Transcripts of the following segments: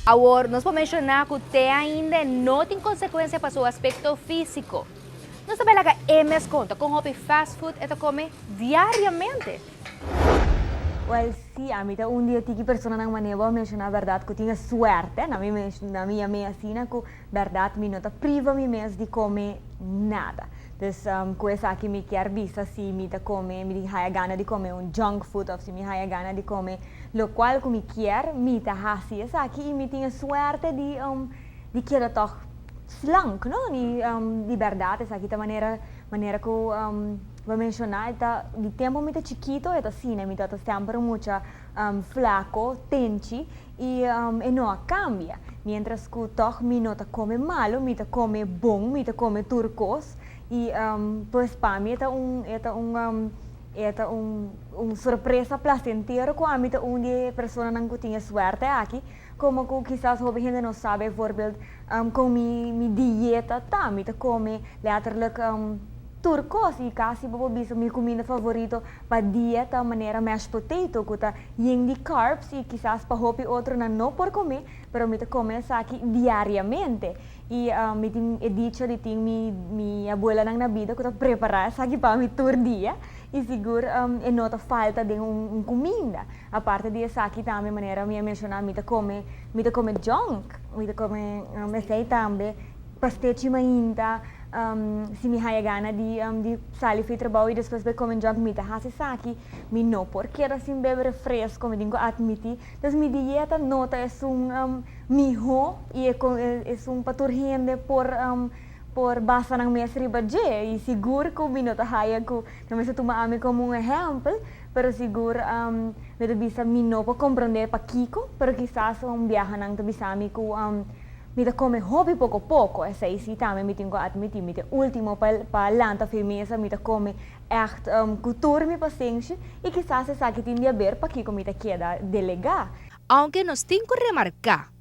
Awor, nos por menciona cu te ainda no tin consecuencia pa su aspecto fisico. Nos tambe laga e mes conta con hopi fast food e ta come diariamente. Well, si, ami ta un di e tiki personanan manera bo a menciona, berdad, cu tin e suerte, na mi yam'e asina, cu berdad mi no ta priva mi mes di come nada. Dus cu esaki mi kier bisa, si mi ta come, mi haya gana di come un junk food of si mi haya gana di come locual cu mi kier, mi ta hasi esaki y mi tin e suerte di keda toch slank, no? Di berdad, esaki ta manera cu bo a menciona, ta di tempo mi ta chikito e ta asina, mi ta semper mucha flaco, tenchi y no a cambia. Mientras cu toch mi no ta come malo, mi ta come bon, mi ta come tur cos y pues pa mi e ta un sorpresa placentero cu ami ta un di personanan cu tin e suerte aki, como cu kisas hopi hende no sabe, bijvoorbeeld con mi dieta ta, mi ta come letterlijk tur cos y casi bo bisa mi comida favorito pa dieta manera mashed potato, cu ta yen di carbs y kisas pa hopi otronan no por come, pero mi ta come esaki diariamente y mi tin e dicho di tin mi abuelanan na bida cu ta prepara esaki pa mi tur dia y sigur e no ta falta di un comida. Aparte di esaki tambe, manera mi a menciona, mi ta come junk, mi ta come esey tambe, pastechi mainta, si mi haya gana di sali fi trabou y despues bay come junk, mi ta hasi esaki. Mi no por keda sin bebe refresco, mi tin cu admiti. Dus mi dieta no ta esun miho y esun pa tur hende por basa nan mes riba dje y sigur cu mi no ta haya cu no mester tuma ami como un ehempel, pero sigur mi ta bisa mi no por comprende pakico, pero kisas un biaha nan ta bisa mi cu mi ta come hopi poco poco. Esey si tambe mi tin cu admiti, mi ta ultimo pa lanta fi mesa, mi ta come echt cu tur mi pasenshi y kisas esaki tin di haber pakico mi ta keda delega. Aunke nos tin cu remarca,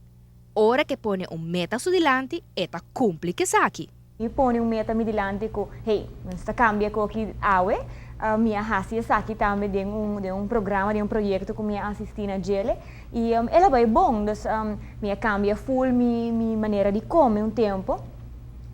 ora cu pone un meta su dilanti, e ta cumpli cu esaki. Mi pone un meta mi dilanti cu, hey, nos ta cambia cu aki awe, mi a hasi esaki tambe den un programa, den un proyecto cu mi a asisti na dje y el a bay bon, dus mi a cambia full mi manera di come un tempo,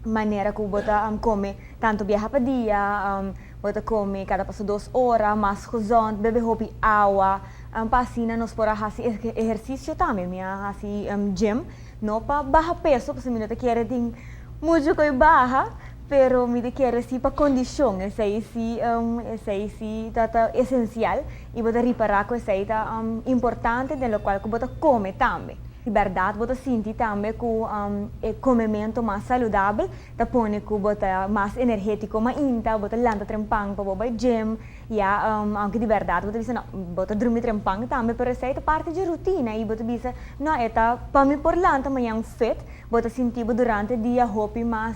manera cu bo ta come tanto biaha pa dia, bo ta come cada paso 2 ora, mas gezond, bebe hopi awa, pa asina nos por a hasi ehercicio tambe, mi a hasi gym, no pa baha peso, pasobra mi no ta kier tin mucho cu baha, pero mi ta kier si pa condicion, esey si ta esencial y bo ta ripara cu esey ta importante den locual cu bo ta come tambe. Di berdad, bo ta sinti tambe cu e comemento mas saludabel ta pone cu bo ta mas energetico mainta, bo ta lanta trempan pa bo bay gym, ya, aunke di berdad bo ta bisa, no, bo ta drumi trempan tambe, pero esey ta parte di rutina y bo ta bisa, no, e ta pa mi por lanta mañan fit, bo ta sinti bo durante dia hopi mas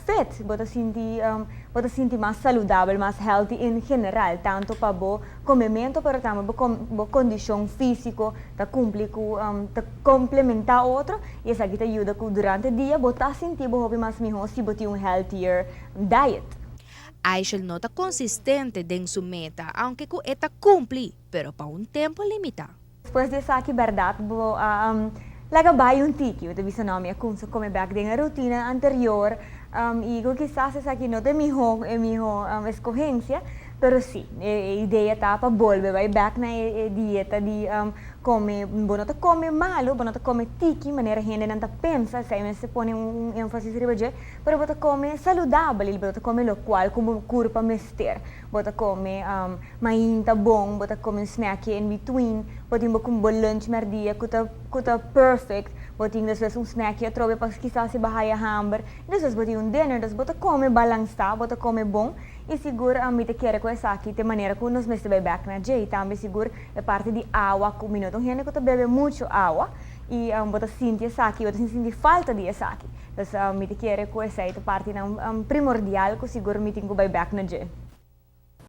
fit, bo ta sinti mas saludabel, mas healthy en general, tanto pa bo comemento, pero tambe bo condicion fisico ta cumpli cu ta complementa otro y esaki ta yuda cu durante dia bo ta sinti bo hopi mas miho si bo tin un healthier diet. Aishel no ta consistente den su meta, aunke cu e ta cumpli, pero pa un tempo limita. Despues di esaki, berdad, bo laga bay un tiki, bo ta bisa, no, mi a cuminsa come back den e rutina anterior y cu kisas esaki no ta e miho escogencia, pero si, e idea ta pa bolbe bay back na e dieta di come, bo no ta come malo, bo no ta come tiki, manera hendenan ta pensa, esey mester pone un enfasis riba dje, pero bo ta come saludabel, bo ta come locual cu bo curpa mester, bo ta come mainta bon, bo ta come un snack in between, bo tin bo come bo lunch merdia cu ta perfect, bo tin despues un snack atrobe pa kisas si bo haya hamber, despues bo tin un dinner, dus bo ta come balansa, bo ta come bon, y sigur mi ta kere cu esaki ta manera cu nos mester bay back na dje, y tambe sigur e parte di awa, cu mi no ta un hende cu ta bebe mucho awa, y bo ta sinti esaki, bo ta sinti falta di esaki. Dus mi ta kere cu esey ta parte primordial cu sigur mi tin cu bay back na dje.